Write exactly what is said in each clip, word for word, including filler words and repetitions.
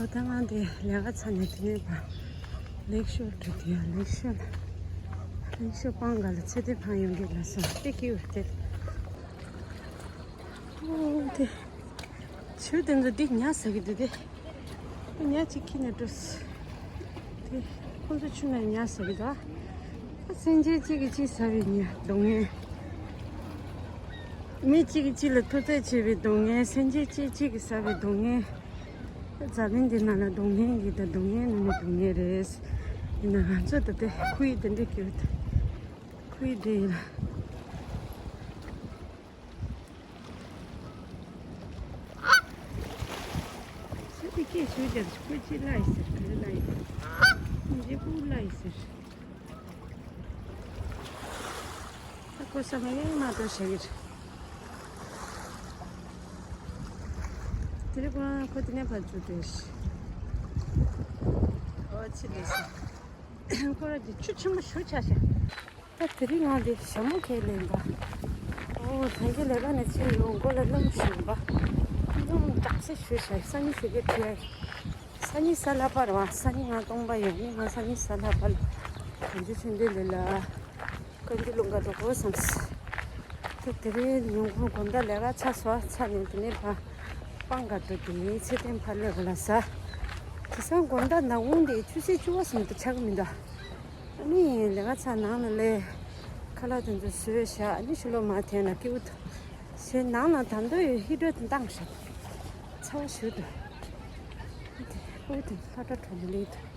ད་ང་འདི་ལས་ཀ་ཚར་ནས་དེ་ནས་ཕར་ལེག་ཤོར་འགྲོ་དུས་ཡ། ལེག་ཤོར་ལ་ལེག་ཤོར་སྤང་ཁ་ལ་ཚེ་བརྟན་ཕར་ཡོང་གི་ལ་ས་དེ་སྐྱིད་པ་དེ། ཨོ་དེ་ཆུ་དེ་ཚོ་འདི་ཉ་ཟ་གི་འདུག་དེ་ཉ་གཅིག་ཁྱེར་ནས་འགྲོ། དེ་ཁོང་ཚོ་ཆུ་ནང་ཉ་ཟ་གི་འདུག་ཨ། སེམས་ཅན་གཅིག་གིས་གཅིག་ཟ་བའི་ཉ་སྡུག་བསྔལ། མི་གཅིག་གིས་གཅིག་ལ་ཐུབ་ཚོད་བྱེད་པའི་སྡུག་བསྔལ། སེམས་ཅན་གཅིག་གཅིག་གིས་ཟ་བའི་སྡུག་བསྔལ། འཛམ་གླིང་འདི་ནང་ལ་སྡུག་བསྔལ་གྱི་དང་སྡུག་བསྔལ་ནང་ནས་སྡུག་བསྔལ་རེད། ཡིན་ན་ང་ཚོ་ད་ལྟ་ཁོའི་དེ་འདྲ་སྐྱོ་ད་ཁོའི་འདྲ་ཡིན་ལ། ཚེ་འདི་སྐད་ཞུ་རྒྱབ་ཁོས་ཅི་ལ་ཡི་ཟེར། ག་རེ་ལ་ཡི་ཟེར། འཇིགས་པོ་ལ་ཡི་ཟེར། ད་ཁོ་ས་མ་ཡེ་མ་གཏོགས་བྱེད་ཀྱི་རེད། དེ་རིང་ཁོ་རང་ཁོ་དེ་ནས་ཕར་འཇུག་འདོད་ཤི། ཨོ་ཅི་ལས་ཟེར། ཁོ་རང་གི་ཆུ་ཆེན་པོ་ཞུ་ཆ་ཤ། ད་དེ་རིང་ང་འདི་ཞྭ་མོ་ཁས་ལེན་པ། ཨོ་ཐང་གི་ལས་ཀ་ནས་ཕྱིན་ཡོང་མགོ་ལ་སྣུམ་ཞུ་བ། སྣུམ་དྲག་སེ་ཞུ་ཤ། སང་ཉིན་ཞུ་གི་ཁྲིད། སང་ཉིན་གཟའ་ལྷག་པ་རེད་བ། སང་ཉིན་ང་སྟོང་པ་ཡོད་ནི། ང་སང་ཉིན་གཟའ་ལྷག་པ་ལ་གངས་ཆུ་ཆོས་འདུལ་ལས་ལ་བཀའ་འགྱུར་ལུང་ག་འགྲོ་དགོས་བསམས། ད་དེ་རིང་ཉིན་གུང་དགོང་དག་ལས་ཀ་ཚར་སོང་། ཚར་ནས་དེ་ནས་ཕར་སྤང་ག་འགྲོ་གི་ཡིན། ཚེ་བརྟན་ཕར་སླེབས་པ་ལ་ཟ། དེང་སང་དགོང་དག་ནག་ཁུང་དེ་ཆུ་ཚོད་བཅུ་པ་ཙམ་དུ་ཆགས་ཀྱི་མི་འདུག་ཨ་ནི་ལས་ཀ་ཚར་ནང་ལ་སླེབས། ཁ་ལག་དེ་ཚོ་བཟོས་བཞག་ཨ་ནི་ཕྱི་ལོགས་མར་འཐེན་ན་སྐྱིད་པོ་འདུག་ཞེས་ནང་ལ་ད་དུང་ཡོད། ཧི་ཊར་དེ་བཏང་ཤག་ཚ་བ་ཞུ་འདུག་ཨ་དེ་ཨོ་དེ་ལྷ་བྲག་གྲོང་ལ་སླེབས་འདུག་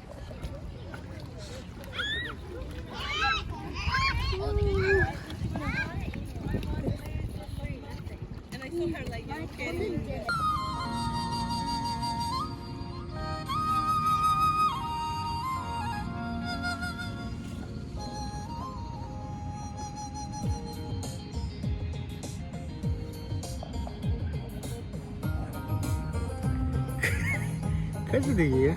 ཁ་ཅིག་དེ་ཡིན།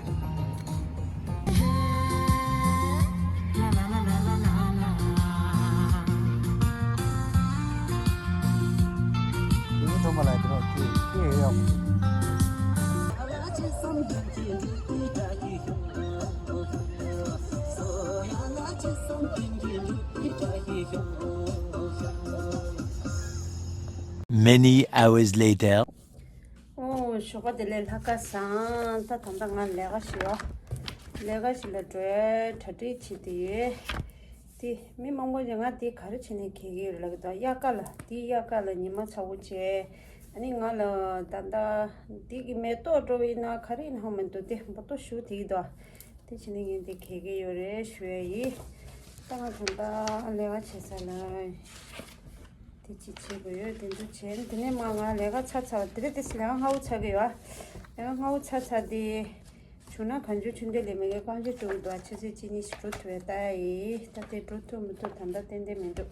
Many hours later. ཨོ་ཞོགས་པ་བདེ་ལེགས། ལྷ་ཁ་བཟང་། ད་ད་ལྟ་ང་ལས་ཀ་ཞིག་ཡོད། ལས་ཀ་ཞིག་ལ་འགྲོ་ཡའི་གྲ་སྒྲིག་བྱེད་དེ་ཡོད། དེ་མི་མང་པོ་ཞིག་ང་དེ་ག་རེ་བྱས་ནས་གས་ཀྱི་ཡོད་ལབ་ཀྱི་འདུག་དབྱར་ཁ་ལ། དེ་དབྱར་ཁ་ལ་ཉི་མ་ཚ་པོ་བྱས། ཨ་ནི་ང་ལ་ད་ལྟ་འདི་གི་མེ་ཏོག་འགྲོ་བ་ཡིན་ན་ག་རེ་ཡིན་ཧ་མི་འདུག་དེ་མེ་ཏོག་ཞུ་དེ་གི་འདུག་དེ་བྱས་ནས་ངས་འདི་གས་ཀྱི་ཡོད་རེད་ཞུ་ཡ་ཡིན། ད་ང་ད་ལྟ་ལས་ཀ་བྱེད་ས་ལ། དེ་ཅི་བྱེད་དགོས་ཡོད་དེ་ཚོ་བྱས། དེ་ནས་མ་ང་ལས་ཀ་ཚར་ཚར་བ། དེ་རིང་དེ་ལས་ཀ་སྔ་པོ་ཚར་གི་ཡོད། ལས་ཀ་སྔ་པོ་ཚར་ཚར་དེ་བྱུང་ན་གངས་ལྗོངས་ཆོས་ལྡན་གླིང་མི་གི་རྐང་རྗེས་དྲུག་དང་ཆུ་ཚོད་གཅིག་གཉིས་ཤིག་འགྲོ་ཐུབ་པའི་ལྟ་ཡ་ཡིན། ད་དེ་འགྲོ་ཐུབ་མི་ཐུབ་ད་ལྟ་ཏན་ཏན་མི་འདུག་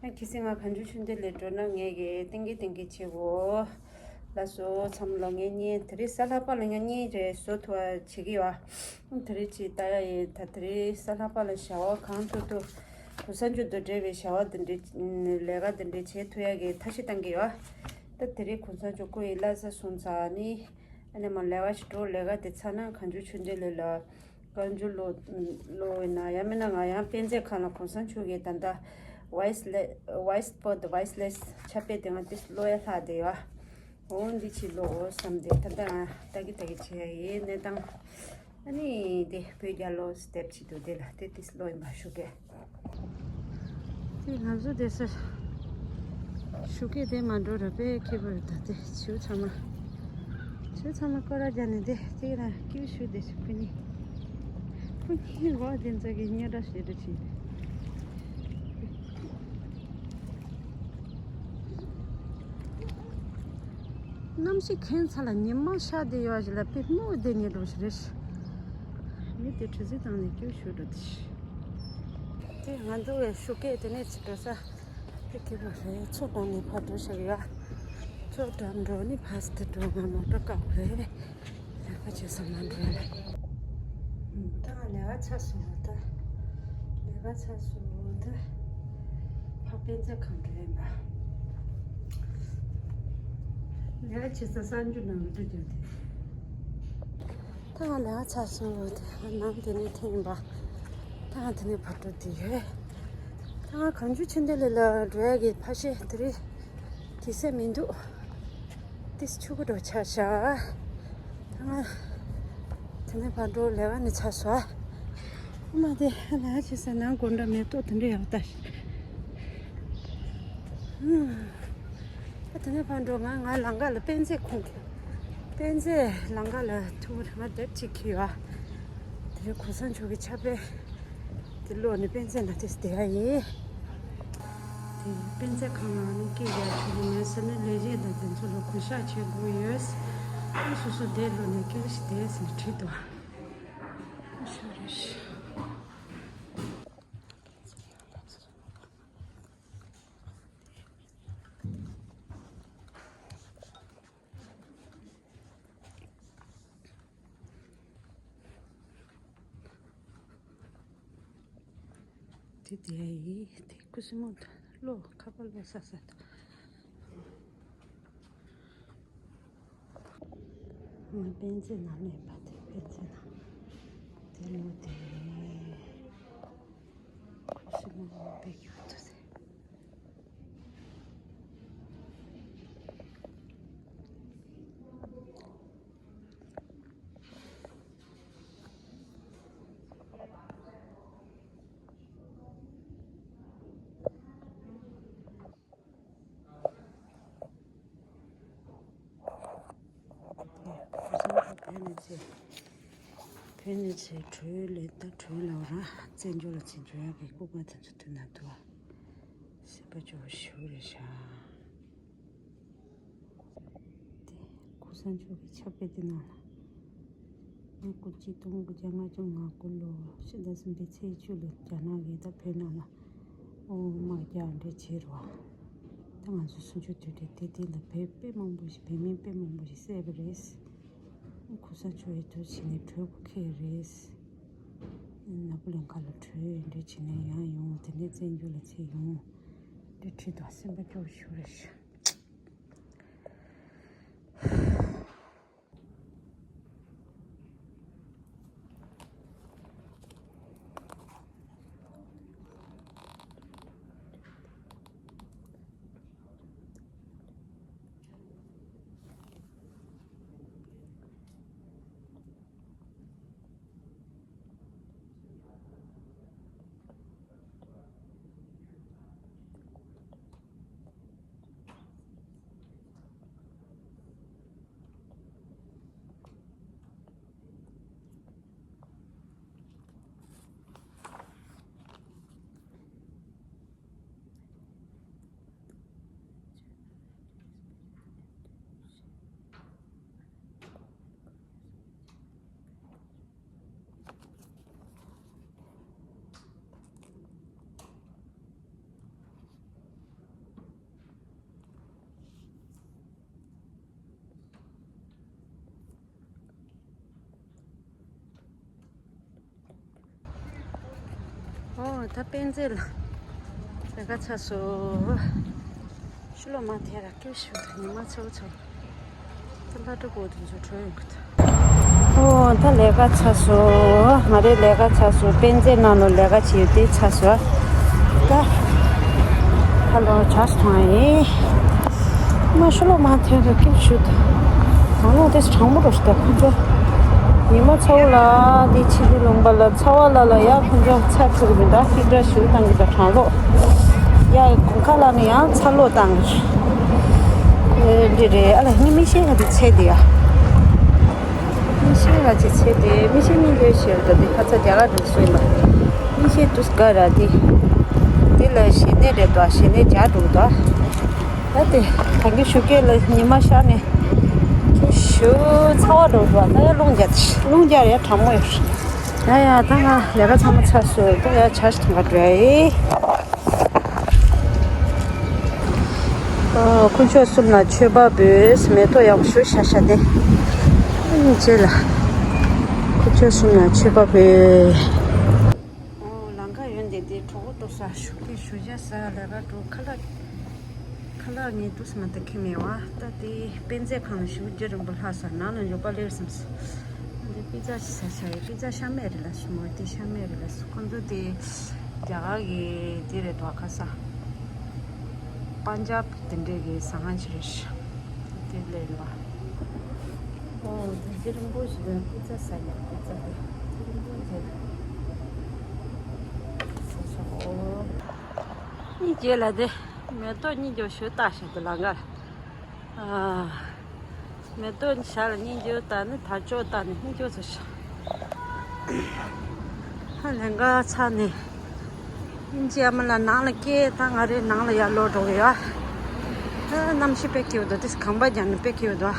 ད་གལ་སྲིད་ང་གངས་ལྗོངས་ཆོས་ལྡན་གླིང་འགྲོ་ན་ངས་གི་ཏིང་གི་ཏིང་གི་བྱེད་དགོས། ལགས་སོ་ཚང་མ་ལ་ངའི་བརྙན། དེ་རིང་གཟའ་ལྷག་པ་ལ་ང་བརྙན་རེ་བཟོ་ཐུབ་པ་བྱེད་ཀྱི་ཡོད། དེ་རིང་ཅིག་ལྟ་ཡ་ཡིན། ད་དེ་རིང་གཟའ་ལྷག་པ་ལ་བྱ་བ་གང་ཐུབ་ཐུབ་གོང་ས་མཆོག་དང་འབྲེལ་བའི་བྱ་བ་འདི་འདྲའི་ལས་ཀ་འདི་འདྲའི་བྱེད་ཐུབ་ཡ་གི་ཐབས་ཤེས་བཏང་གི་ཡོད། ད་དེ་རིང་གོང་ས་མཆོག་སྐུ་ཡི་བླ་གཟའ་སོང་ཙང་ནི་ཨ་ནི་མ་ལས་ཀ་ཞིག་འགྲོ། ལས་ཀ་དེ་ཚར་ན་གངས་ལྗོངས་ཆོས་ལྡན་གླིང་ལ། བཀའ་འགྱུར་ཀློག་ཀློག་ཡིན་ན་ཡང་མིན་ན་ང་ཡང་དཔེ་མཛོད་ཁང་ལ་གོང་ས་མཆོག་གི་ད་ལྟ་Voiceless, Voice for the Voiceless ཕྱག་དཔེ་དེ་ང་དེ་ཀློག་ཡ་ལྷག་བསྡད་ཡོད། འོ་འདི་ཅིག་ཀློག་འོ་བསམ་སྟེ་ད་ལྟ་ང་ལྟ་གི་ལྟ་གི་བྱེད་ཡ་ཡིན་གནས་སྟངས། ཨ་ནི་དེ་བོད་རྒྱལ་ལོ་སྟེབ་ཅིག་འདུག་དེ་ལ་དེ་དེ་ཀློག་ཡིན་པ་ཞུ་གི། དེ་ང་ཚོ་དེ་སར་ཞུ་གི་དེ་མ་འགྲོ་ར་པའི་ཁེ་པར་ད་དེ་ཆུ་ཚང་མ། ཆུ་ཚང་མ་སྐོར་ར་རྒྱག་ནས་དེ་དེ་ར་ཀིའུ་ཞུ་དེ་ཞུ་ཁུ་ནི། ཁུ་ནི་འོ་དེ་ཚོ་གི་ཉོ་ར་ཞེ་དྲག་བྱེད། གནམ་གཤིས་ཁེངས་ཚ་ལ་ཉི་མ་ཤར་བསྡད་ཡོད་ཞིག་ལ་དཔེ་སྨུག་བསྡད་ཉེ་འགྲོ་ཞིག་རེད། མི་དེ་གྲུ་གཟིངས་བཏང་ནས་སྐྱོ་ཞུ་འགྲོ་དེ་ཤི། དེ་ང་འདུག་བའི་ཤུགས་སྐད་དེ་ནས་ཅི་འགྲོ་ས་དེ་ཁེ་པོ་རེད། མཚོ་དང་ནས་ཕར་འགྲོ་ཞིག་ཡ། མཚོ་འགྲམ་འགྲོ་ནི་ཕ་སི་དེ་འགྲོ་ང་མོ་ཊ་བཀག་རེད། ལས་ཀ་བྱེད་ས་མ་འགྲོ་ལ། ད་ལས་ཀ་ཚར་སོང་བ་ད། ལས་ཀ་ཚར་སོང་བ་ད། ཕ་དཔེ་མཛོད་ཁང་འགྲོ་ཡིན་པ། ལས་ཀ་བྱེད་ས་གསར་འགྱུར་ནང་ལ་འགྲོ་རྒྱུ་དེ། ད་ང་ལ་ཚ་སོང་། དེ་ནང་དེ་ནས་ཐེངས་པ། ད་ང་དེ་ནས་བར་དུ་དེ་ཡོད། ད་ང་གངས་ལྗོངས་ཆོས་ལྡན་གླིང་ལ་འགྲོ་ཡ་གི་ཕ་ཤེ་དེ་རིང་དུས་ཚོད་མི་འདུག་ཏིས་ཆུ་གུ་འགྲོ་ཆ་ཤ། ད་ང་དེ་ནས་བར་འགྲོ་ལས་ཀ་ནས་ཚ་སོང་། ཨ་མ་དེ་ང་ལ་ཅི་ཟེར་ནང་དགོང་དྲ་མེ་ཏོག་དེ་འདྲ་ཡག་ལྟ་ཤི། ཨ་དེ་ནས་ཕར་འགྲོ། ང་ང་ལམ་ཁ་ལ་དཔེ་མཛོད་ཁང་གི། དཔེ་མཛོད་ལམ་ཁ་ལ་ཐུག་རེ་ང་དེབ་ཅིག་ཁྱེར་ཡོད། དེ་རིང་གོང་ས་མཆོག་གི་ཕྱག་དཔེ་དེ་ཀློག་ནས་དཔེ་མཛོད་ནང་དེ་བསྡད་ཡ་ཡིན། དེ་དཔེ་མཛོད་ཁང་ནང་ནས་སྐད་རྒྱག་ཆོག་གི་མེད་ཟེར་ནས་ལས་བྱེད་དང་དེ་ཚོ་ལ་གུས་ཞབས་བྱེད་དགོས་ཡོད། ཨ་སོ་སོ་དེབ་ཀློག་ནས་སྐད་ཆ་བཤད་ཟེར་ནས་བྲིས་འདུག་ཨ་ཤོ་རེ་ཤ། དེ་དེ་ཡི་དེ་ཀུ་སི་མོ་ལོ་ཁ་པར་ལོ་ས་ས་དང་། ང་དཔེ་མཛོད་ནང་ནས་པ་དེ་དཔེ་མཛོད་ནང་དེ་ལོ་དེ་ཀུ་སི་མོ་ལོ་དཔེ་གི་བ་དུ་ཟེར། ཕན་ནི་ཚེ་ཕན་ནི་ཚེ་གྲོས་ལས་ད་གྲོས་ལ་ར་བཙན་བྱོལ་ལ་བཙན་བྱོལ་ཡག་གི་སྐུ་པར་དེ་ཚོ་དུས་ན་དུ་བ་སེམས་པ་སྐྱོ་བོ་ཞུ་རེ་ཤག་དེ་གོང་ས་མཆོག་གི་ཕྱག་དཔེ་དེ་ནང་ལ། ང་དགུ་བརྒྱ་སྟོང་དགུ་བརྒྱ་ལྔ་བཅུ་ང་དགུ་ལོ་ཕྱི་ཟླ་གསུམ་པའི་ཚེས་བཅུ་ལ་རྒྱ་ནག་གི་ད་བོད་ནང་ལ་དབུ་མ་རྒྱག་འདྲ་བྱེད་རོགས། ད་ང་ཚོ་གསུམ་བཅུ་དུས་དྲན་དེ་དེ་ལ་བོད་དཔེ་མང་པོ་ཞིག་བོད་མིའི་དཔེ་མང་པོ་ཞིག་བསད་པ་རེད། གོང་ས་མཆོག་ཡི་དུས་བྱས་ནས་བྲོས་གོ་ཁེལ་རེད། ནག་པོ་ལིང་ཁ་ལ་བྲོས་འདྲ་བྱས་ནས་ཡང་ཡོང་། དེ་ནས་བཙན་བྱོལ་ལ་ཚེ་ཡོང་འདྲ་ཁྲིད་དང་སེམས་པ་སྐྱོ་ཞུ་རེད་ཤག་ཨོ་ད་དཔེ་མཛོད་ལ་ལས་ཀ་ཚར་སོང་། ཕྱི་ལོགས་མ་ཐེ་ར་སྐྱིད་ཤོད་དང་ཉི་མ་ཚ་བོ་ཚ་བོ། ད་ལྷ་འདྲེ་པོ་དེ་ཚོ་བྲོས་ཡོང་གི་འདུག་ཨོ་ད་ལས་ཀ་ཚར་སོང་། ང་རའི་ལས་ཀ་ཚར་སོང་། དཔེ་མཛོད་ནང་ལ་ལས་ཀ་བྱེད་ཡོད་དེ་ཚར་སོང་། ད་ཧ་ལོ་ཇ་སོང་ཡིན། མ་ཤོ་ལོ་མ་ཐེ་ར་སྐྱིད་ཤོད་དང་། ང་ལོ་དེ་གྲང་མོ་རོ་ཞིག་ད་ཁོ་ཚོ། ཉི་མ་ཚ་བོ་ལ་དེ་ཕྱི་དེ་ལུང་པ་ལ་ཚ་བ་ལ་ལ་ཡ་ཁོ་ཚོ་ཚ་ཚུགས་མི་འདྲ་ཁྱི་འདྲ་ཞུ་བཏང་གི་ད་གྲང་ལོ། ཡ་དགུན་ཁ་ལ་ནི་ཡང་ཚ་ལོ་བཏང་། ཨེ་འདི་རེད། ཨ་ལ་ནི་མི་ཤེས་ཧ་དེ་ཚེ་དེ་ཡ། མི་ཤེས་ཧ་ཅི་ཚེ་དེ་མི་ཤེས་ནི་ལོས་ཤེས་ར་དེ་ཁ་ཚ་རྒྱ་གར་འགྲོ་སོང་ཡིན་པ། མི་ཤེས་དུས་ག་ར་དེ། དེ་ལ་ཞེ་ནས་རེད་དོ། ཞེ་ནས་རྒྱ་འགྲོ་དོ། ད་དེ་གང་གི་ཞུ་སྐད་ལ་ཉི་མ་ཤར་ནས་ཞུ་ཚ་བ་འགྲོ་འགྲོ། ད་ཡ་རླུང་རྒྱག་རླུང་རྒྱག་ཡ་གྲང་མོ་ཡོད། ཡ་ཡ་ད་ང་ལས་ཀ་ཚང་མ་ཚར་སོང་། ད་ཡ་ཇ་ཞིག་འཐུང་ག་འགྲོ་ཡ་ཡིན། ཨ། དཀོན་མཆོག་གསུམ་ལ་མཆོད་པ་འབུལ། མེ་ཏོག་ཡག་པོ་ཞིག་བཞག་བཞག་སྟེ། ཨ་ནི་རྗེས་ལ་དཀོན་མཆོག་གསུམ་ལ་མཆོད་པ་འབུལ། ཨོ་ལམ་ཁ་ཡོད་འདི་འདི་གྲོགས་པོ་འགྲོ་ས་ཞུགས་ཀྱི་ཞུ་བྱ་ས་ལས་ཀ་འགྲོ་ཁ་ལག་ཁ་ལག་ངས་འདུག་སེ་མ་ད་ཁྱི་མེད་བ། ད་དེ་དཔེ་མཛོད་ཁང་ལ་ཞུགས་རྒྱུ་རིང་པོ་ལྷག་ས་ནང་ལ་འཇོག་པ་ལེར་བསམ་སོང་། པི་ཛ་ཞིག་ཟ་བྱ་ཡི་པི་ཛ་ཤ་མེད་རེད་ལ་ཞིག་མོ་དེ་ཤ་མེད་རེད་ལ་སུ་ཁོང་ཚོ་དེ་རྒྱ་གར་གི་དེ་རེད་དོ་ཁ་ས་པན་ཇབ་དེ་འདྲས་གི་ཟ་ཁང་ཞིག་རེད་ཤག་དེ་ལས་ལ། ཨོ་དེ་རིང་པོ་ཞིག་ལ་པི་ཛ་ཟ་ཡ་པི་ཛ་དེ་དེ་རིང་པོ་ཞིག་ཟ་ཤག་ཨོ། གཉིས་རྗེས་ལ་དེ་མེ་ཏོག་གཉིས་ཀྱང་ཞོ་བཏགས་ཤག་དེ་ལ་འགར། ཨ། མེ་ཏོག་ཞར་ལ་སྙིང་རྗེ་བཏགས་ནི་དར་ལྕོག་བཏགས་ནི་སྙིང་རྗེ་བཟོ་ཤག་ཧ་ལས་འགའ་ཚ་ནས། ཨིན་ཇི་ཨ་མ་ལ་ནང་ལ་སྐྱེས་ད་ང་རེ་ནང་ལ་ཡར་ལོག་འགྲོ་གི་ཡ། ད་གནམ་གཤིས་དཔེ་སྐྱིད་པོ་འདུག་དེ་ཁང་པ་རྒྱག་ནི་དཔེ་སྐྱིད་པོ་འདུག་ཨ།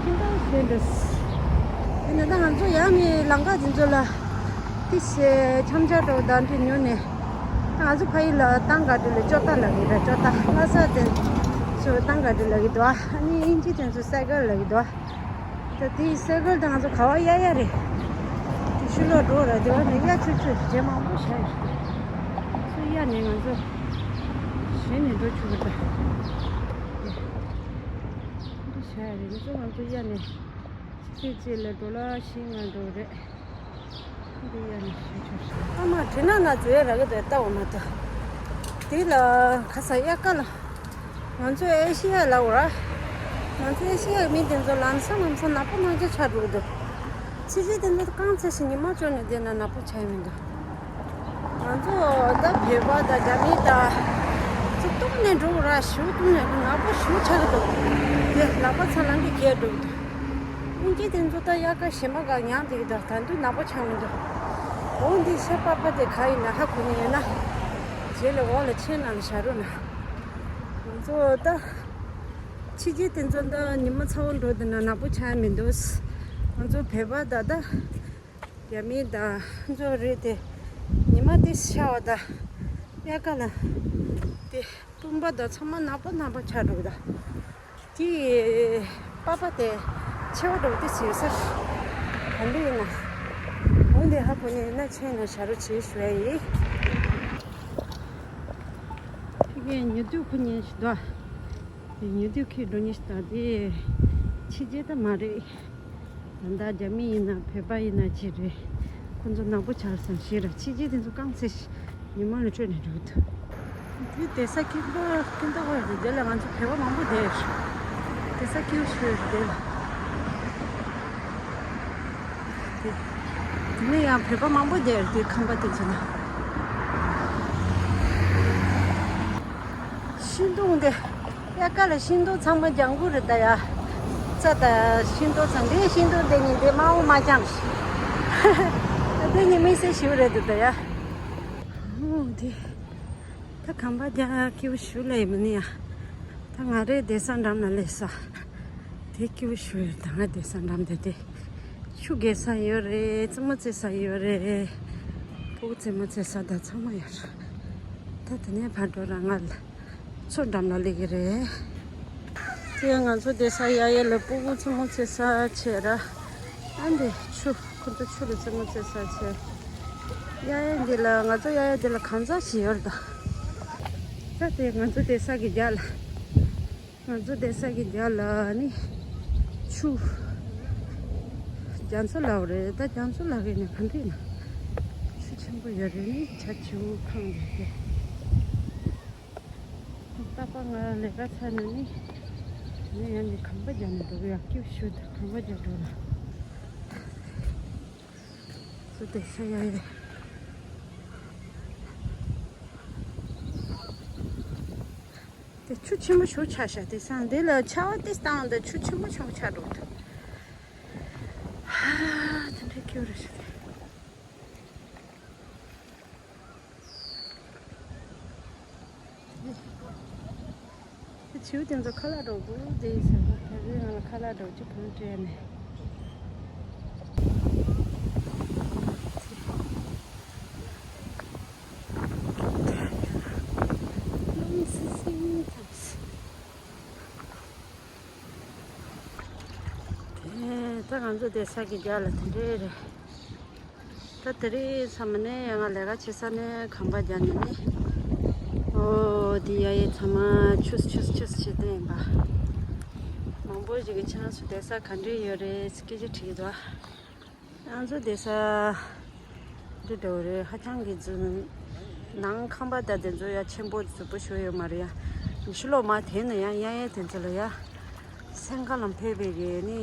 ཁྱིམ་ཚང་ཞེས་འདུག་དེ་ནས་ད་ང་ཚོ་ཡར་ནས་ལམ་ཁ་དེ་ཚོ་ལ། ཏི་ཤེ་འཆམ་འཆམ་འགྲོ་བ་དང་དེ་ཉོ་ནས། ང་ཚོ་ཕ་ཡུལ་ལ་ཏང་ག་འདྲ་ལ་ཅོ་ཏ་ལབ་ཀྱི་རེད། ཅོ་ཏ་ལྷ་ས་དེ་ཚོ་ཏང་ག་འདྲ་ལབ་ཀྱི་འདུག་ཨ་ནི་དབྱིན་ཇི་དེ་ཚོ་སའི་ཀལ་ལབ་ཀྱི་འདུག་ད་དེའི་སའི་ཀལ་དང་ང་ཚོ་ག་བ་གཡར་གཡར་རེད། དེ་ཕྱི་ལོགས་འགྲོ་ར་དེ་བ་ནས་གཡར་ཆུ་ཆུ་རྗེས་མང་པོ་བཞག་ཡོད། ཚུར་གཡར་ནས་ང་ཚོ་གཞན་ནས་འགྲོ་ཆུག་གི་རེད། འདི་བཞག་ཡ་རེད། ང་ཚོ་ང་ཚོ་གཡར་ནས་ཕྱི་ཚེས་གཅིག་ལ་འགྲོ་ལ་བཞི་ལྔ་འགྲོ་རེད། འདི་ཡ་ནི་ཞུ་ཆོག་ཨ་མ་དྲི་ན་ན་ཛུ་ཡ་ར་གི་དོ་ལྟ་བ་མ་གཏོགས། དེ་ལ་ཁ་ས་དབྱར་ཁ་ལ། ང་ཚོ་ཨེ་ཤི་ཡ་ལ་འོ་ར། ང་ཚོ་ཨེ་ཤི་ཡའི་མི་དེ་ཚོ་ལམ་སང་ལམ་སང་ནག་པོ་ནག་ཅིག་ཆགས་འགྲོ་གི་འདུག་ཕྱི་རྒྱལ་དེ་ཚོ་རྐང་ཚ་ཞིག་ཉི་མ་བཅོ་ནས་བསྡད་ན་ནག་པོ་ཆགས་ཡོང་གི་འདུག་ང་ཚོ་ད་བོད་པ་དང་རྒྱ་མི་དང་། ཚོ་བཏུམས་ནས་འགྲོ་གི་ར་ཞུ་བཏུམས་ནས་ནག་པོ་ཞུ་ཆགས་གི་འདུག་དེ་ལག་པ་ཚང་ལམ་གྱི་གས་འགྲོ་གི་འདུག་དབྱིན་ཇི་དེ་ཚོ་ད་དབྱར་ཁ་ཞེ་མ་ག་མྱངས་བསྡད་ཀྱི་འདུག་ད་དུང་ནག་པོ་ཆགས་མི་འདུག་འོ་འདི་ཤ་པགས་པ་དེ་ག་ཡིན་ན་ཧ་གོ་ནི་ཡོད་ན། རྗེས་ལ་འོག་ལ་མཆན་ནང་ལ་བཞག་རོགས་གནང་། ང་ཚོ་ད། ཕྱི་རྒྱལ་དེ་ཚོ་ད་ཉི་མ་ཚ་བོ་འགྲོ་དུས་ན་ནག་པོ་ཆགས་མི་འདུག་ང་ཚོ་བོད་པ་ད་ད། རྒྱ་མི་དང་ཚོ་རེད་དེ། ཉི་མ་དེ་ཤར་བ་དང་། དབྱར་ཁ་ལ། དེ་བཏུམས་པ་དང་ཚང་མ་ནག་པོ་ནག་པོ་ཆགས་འགྲོ་གི་ད། དེ། པགས་པ་དེ། མཆེ་བ་འགྲོ་དེ་ཟེར་ས། ག་འདྲ་ཡིན་ན། འོན་ཏེ་ཧ་གོ་ནས་ན་མཆན་ནང་བཞག་རོགས་བྱེད་ཞུ་ཡ་ཡིན། ཕ་གིའི་ཉེ་དུས་ཁུ་ཉེ་ཞིག་འདུག་དེ་ཉེ་དུས་ཁྱེད་འགྲོ་ཉེ་ཞིག་དང་དེ་ཕྱི་རྒྱལ་ད་མ་རེད། ད་ལྟ་རྒྱ་མི་ཡིན་ན་བོད་པ་ཡིན་ན་ཅི་རེད། ཁོ་ཚོ་ནག་པོ་ཆགས་སོང་ཞེས་ར་ཕྱི་རྒྱལ་དེ་ཚོ་རྐང་ཚེ་ཉི་མ་ལ་བཅོས་ནས་འགྲོ་གི་འདུག་དེ་བསྡད་ས་སྐྱིད་པོ་སྐྱིད་མདོག་ཁ་རེད། དེ་ལ་ང་ཚོ་བོད་པ་མང་པོ་བསྡད་རེད། བསྡད་ས་སྐྱིད་པོ་ཞིག་རེད་དེ་ལ། དེ་དེ་ནས་ཡང་བོད་པ་མང་པོ་བསྡད་རེད་དེ་ཁང་པ་དེ་ཚོ་ན། ཤིང་སྡོང་དེ། དབྱར་ཁ་ལ་ཤིང་སྡོང་ཚང་མ་ལྗང་ཁུ་རེད་ད་ཡ། རྩྭ་དང་ཤིང་སྡོང་ཚང་དེ་ཤིང་སྡོང་དེ་གཉིས་དེ་དམར་པོ་དམར་རྐྱང་རེད། དེ་གཉིས་དམིགས་བསལ་ཞིག་རེད་འདུག་ད་ཡ། ཨོ་དེ། ད་ཁང་པ་རྒྱག་སྐྱིད་པོ་ཞིག་ལ་ཡིན་མིན་ཡ། ད་ང་རའི་བསྡད་ས་འགྲམ་ལ་སླེབས་ས། དེ་སྐྱིད་པོ་ཞིག་རེད་ད་ང་བསྡད་ས་འགྲམ་དེ་དེ། ཆུ་རྒྱས་ས་ཡོད་རེད། རྩེད་མོ་རྩེ་ས་ཡོད་རེད། ཕྲུ་གུ་རྩེད་མོ་རྩེ་ས་དང་ཚང་མ་ཡོད་རེད། ད་དེ་ནས་ཕར་འགྲོ་ར་ང་ལ་མཚོ་འགྲམ་ལ་སླེབས་ཀྱི་རེད། དེ་ང་ཚོ་བསྡད་ས་གཡས་གཡོན་ལ་ཕྲུ་གུ་རྩེད་མོ་རྩེ་ས་བྱས་ར། ཨ་འདི་ཆུ་ཁོ་ཚོ་ཆུ་ལ་རྩེད་མོ་རྩེ་ས་བྱས། གཡས་གཡོན་འདི་ལ་ང་ཚོ་གཡས་གཡོན་འདི་ལ་གངས་འཛག་ཞིག་ཡོད་རེད་ད། ད་དེ་ང་ཚོ་བསྡད་ས་གི་རྒྱབ་ལ། ང་ཚོ་བསྡད་ས་གི་རྒྱབ་ལ་ནི་ཆུ། རྒྱ་མཚོ་ལབ་རེད་ད་རྒྱ་མཚོ་ལབ་ཀྱི་ནི་ག་འདྲ་ཡིན་ན། ཆུ་ཆེན་པོ་ཡོད་རེད་ནི་བྱ་བྱིའུ་ཁེངས་ཡོད་རེད། རྟག་པར་ང་ལས་ཀ་ཚར་ནས་ནི། ནི་ཡང་ནི་ཁང་པ་རྒྱག་ནས་འགྲོ་གི་ཡག་སྐྱིད་ཤོས་དང་ཁང་པ་རྒྱག་འགྲོ་ལ། ཚོ་བསྡད་ས་ཡ་ཡ། དེ་ཆུ་ཆེན་པོ་ཞིག་ཆགས་ཤག་དེ་སང་དེ་ལ་ཆར་པ་ཏིས་བཏང་དེ་ཆུ་ཆེན་པོ་ཆེན་པོ་ཆགས་འགྲོ་འདུག་ཧ། དེ་འདྲའི་སྐྱིད་པོ་རེད་ཤག་དེ་བྱིའུ་དེ་ཚོ་ཁ་ལག་སྒྲོག་འདུག་དེ་ཡིན་ཟེར་བ་དེ་ཚོའི་ནང་ལ་ཁ་ལག་སྒྲོག་ཅིག་བུ་སྤྲད་ནས། དེ་ད་ང་ཚོ་བསྡད་ས་གི་རྒྱབ་ལ་དེ་འདྲས་རེད། ད་དེ་རིང་ཚང་མ་ནས་ང་ལས་ཀ་བྱེད་ས་ནས་ཁང་པ་རྒྱག་ནས་ནི། ཨོ་དེ་ཡ་ཡའི་ཚང་མ་ཆུས་ཆུས་ཆུས་བྱེད་དེ་ཡིན་པ། མང་ བོད་ཀྱི་ཆབ་སྲིད་བསྡད་ས་ག་འདྲ་ཡོད་རེད། སྐད་ཆ་དྲིས་འདུག་ང་ཚོ་བསྡད་ས་འདི་འདྲ་བོ་རེད། ཧ་ཅང་གི་རྫུན། ནང་ཁང་པ་དང་དེ་ཚོ་ཡ་ཆེན་པོ་རྫིག་པོ་ཞིག་ཡོད་མ་རེད་ཡ། ཕྱི་ལོགས་མར་དེད་ན་ཡང་གཡས་གཡོན་དེ་ཚོ་ལ་ཡ། སེམས་ཁ་ལ་ཕེབས་པའི་གི་ནི།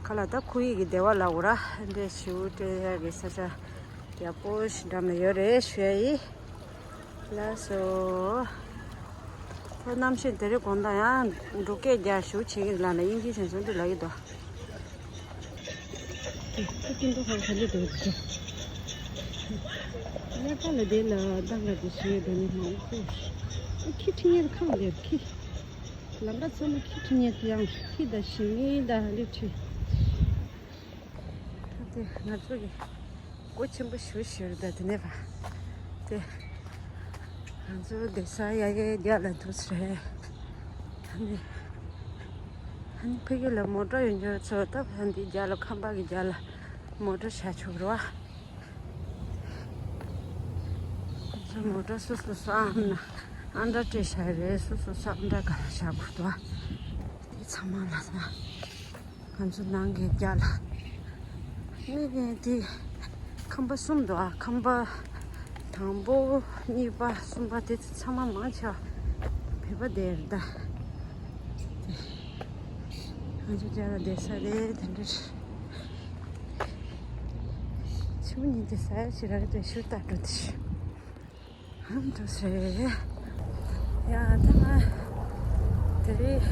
ཁ་ལ་ད་ཁོར་ཡུག་གི་བདེ་བ་ལབ་དགོས་ར། འདྲ་ཞིག་སྤྲད་ཡག་གི་ས་ཆ་ཡག་པོ་ཞིག་འགྲམ་ལ་ཡོད་རེད་ཞུ་ཡ་ཡིན། ལགས་སོ། ད་གནམ་གཤིས་དེ་རིང་དགོང་དག་ཡང་འབྲུག་སྐད་རྒྱག་ཞེ་པོ་བྱེད་ཀྱི་འདུག་ལབ་ན་དབྱིན་ཇིའི་བྱང་ཆུབ་འདི་ལབ་ཀྱི་འདུག་ཀླད་པ་ལ་དེ་ལ་ལྟ་དགའ་དེ་ཞེས་དེ་ནི་མང་པོ། ཁྱི་ཁྲི་ཉེར་ཁང་དེར་ཁྱི། ལམ་ཁ་ཚང་མ་ཁྱི་ཁྲི་ཉེར་དེ་ཡང་ཁྱི་དང་ཞི་མི་དང་ལི་ཁྲི། ད་དེ་ང་ཚོ་གི་སྒོ་ཆེན་པོ་ཞེ་པོ་ཞིག་རེད། ད་དེ་ནས་ཕར་དེ་ང་ཚོ་བསྡད་ས་ཡ་གི་རྒྱབ་ལ་འདུག་སེ་རེད། ད་ནི་ཨ་ནི་ཕ་གི་ལ་མོ་ཊ་ཡོད་འགྲོ་ཚོ། ད་ཕར་འདི་རྒྱབ་ལ་ཁང་པ་གི་རྒྱབ་ལ་མོ་ཊ་བཞག་ཆོག་རེད་པ། ང་ཚོ་མོ་ཊ་སོ་སོ་སོ་ཨ་ན་ཨང་གྲངས་སྤྲད་བཞག་རེད། སོ་སོ་སོ་ཨང་གྲངས་སྒང་ལ་བཞག་དགོས་འདུག་པ། དེ་ཚང་མ་ལ་ས། ང་ཚོ་ནང་གི་རྒྱབ་ལ། ནི་དེ་ཁང་པ་གསུམ་འདུག་ཨ། ཁང་པ་དང་པོ་གཉིས་པ་གསུམ་པ་དེ་ཚང་མ་མང་ཆེ་བ་བོད་པ་དེ་རེད་ད། དེ་ང་ཚོ་རྒྱབ་ལ་བསྡད་ས་རེད། དེ་འདྲ་རེད། ཆུ་མོ་ཉིན་དེ་ས་ཡ་ཞིག་རག་དེ་ཤུར་ལྟ་འགྲོ་དེ། ཧམ་འགྲོ་ཟེར། ཡ་ད་ང་དེ་རིང་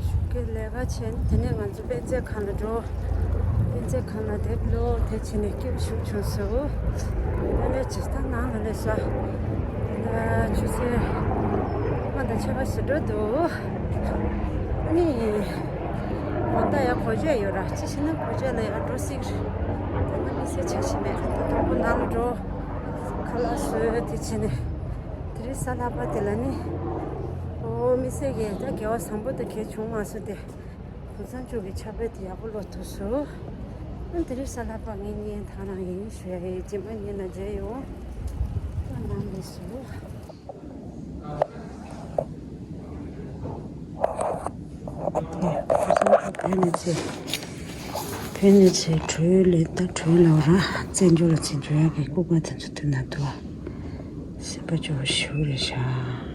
ཞོགས་ཀའི་ལས་ཀ་བྱས། དེ་ནས་ང་ཚོ་དཔེ་མཛོད་ཁང་ལ་འགྲོ། དཔེ་མཛོད་ཁང་ལ་དེབ་ཀློག་དེ་བྱས་ནས་སྐྱིད་པོ་ཞིག་བྱུང་སོང་། དེ་ནས་ཇི་ལྟར་ནང་ལ་སླེབས་སོང་། ད་ཆུ་ཚོད་ལྔ་དང་ཕྱེད་ཀ་ཞིག་འགྲོ་འདུག་ཨ་ནི་དགོང་དག་ཡང་གོ་ཆ་ཡོད་ར། ཅི་ཞིག་ན་གོ་ཆ་ལ་ཡང་འགྲོ་སྲིད་རེད། ད་ང་མི་ཚེ་ཆ་ཞིག་མེད། ད་དང་པོ་ནང་ལ་འགྲོ། ཁ་ལག་བཟོས་དེ་བྱས་ནས། དེ་རིང་གཟའ་ལྷག་པ་དེ་ལ་ནི། ཨོ་མི་ཚེ་གི་ད་དགེ་བ་བཟང་པོ་དེ་གས་བྱུང་མ་སོང་སྟེ། དུས་བཟང་ཕྱུག་གི་ཕྱག་དཔེ་དེ་ཡག་པོ་ཀློག་ཐུབ་སོང་། ཨ་དེ་རིང་གཟའ་ལྷག་པ་ངས་བརྙན་ཐག་རང་ཡིན་ཞུ་ཡ་ཡིན། རྗེས་མ་བརྙན་ལ་མཇལ་ཡོང་། ད་ནང་ལས་སུ། བོད་ནས་ཚེ། བོད་ནས་ཚེ་བྲོས་ལས་ད་བྲོས་ལ་བ་ར། བཙན་བྱོལ་ལ་ཚེ་འཇོག་ཡག་གི་སྐུད་པ་དེ་ཚོ་དུས་ན་དུ་བ། སྲིད་པ་སྐྱོ་བོ་ཞེ་པོ་རེད་ཤག